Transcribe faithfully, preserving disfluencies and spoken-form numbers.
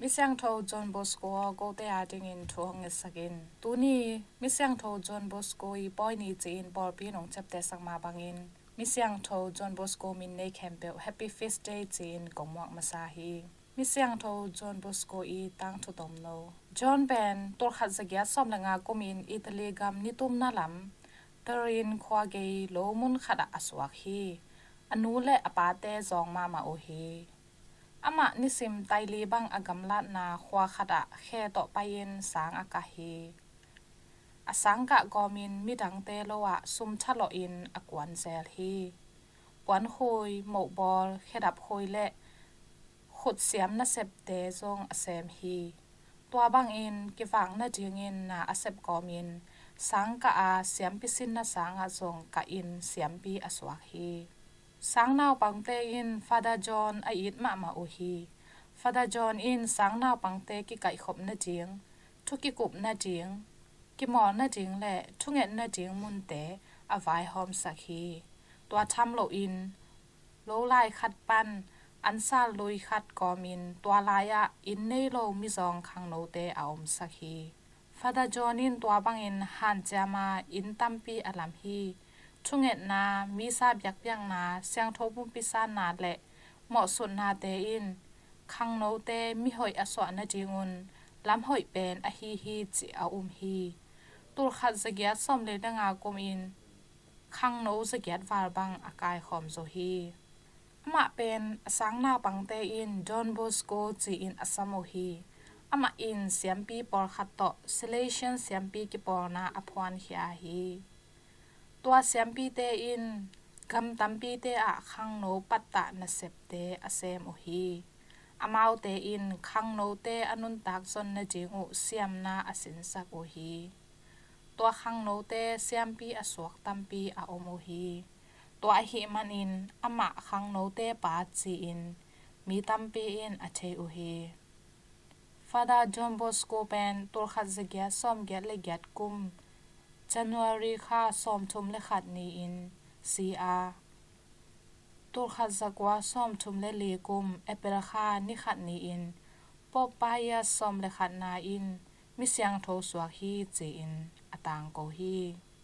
Misiangtho John Bosco aw, kote adingin thu hong ngetsak in. Tuni Misiangtho John Bosco i pawi ni ci-in pawlpi in hong ciaptehsak mah bangin Misiangtho John Bosco min nei khempeuh Happy Feast Day ci-in kong muak masa hi. Misiangtho John Bosco i tangthu tomno. John pen tulkhat zagiat sawm le nga kumin Italy gam nitumna lam Turin khua gei lo mun khatah a suak hi. A nu le a pate zawng mahmah uh hi. Amah nisim taili bang a gamlatna khua khatah khe tawh pai-in sang a kah hi. A sangkah kawmin midangte lo ah sum thalawhin a kuan zel hi. Puankhui, mohbawl, khedap khui le khutsiam nasepte zong a sem hi. Tua bangin kivak nadingin na a sep kawmin sangkah a siampi sinna sangah zong kahin siampi a suak hi. Sang naupangte in Father John a it mahmah uh hi. Father John in sang naupangte kikaihkhop nading, thu kikup nading, kimawl nading le thunget nading munte a vaihawmsak hi. Tua tham loin lo lai khat pan ansal lui khat kawmin tua lai-ah inn nei lo mizawng khangnote a omsak hi. Father John in tua bangin hanciama inn tampi a lam hi. Thungetna, misa biakpiakna, siangtho pumpi sanna le mawhsutnate in khangnote mihoih a suah nadingun lam hoih pen ahi hi cih a um hi. Tulkhat zagiat sawm le nga kumin khangno zagiat val bang a kaikhawm zo hi. Amah pen a sang naupangte in Don Bosco ci-in a sam uh hi. Amah in siampi pawlkhat tawh Salesian siampi kipawlna a phuankhia hi. Tua siampite in gam tampite ah khangno pattah nasepte a sem uh hi. Amaute in khangnote a nuntak zon nading uh siamna a sinsak uh hi. Tua khangnote siampi a suak tampi a om uh hi. Tua ahih manin amah khangnote pa ci-in mi tampi in a thei uh hi. Father Don Bosco pen tulkhat zagiat sawmgiat le giat kum January kha sawmthum le khat ni-in si a, tulkhat zakua sawmthum le li kum April kha ni khat ni-in Pope Pius sawm le khatna in misiangtho suak hi ci-in a tangko hi.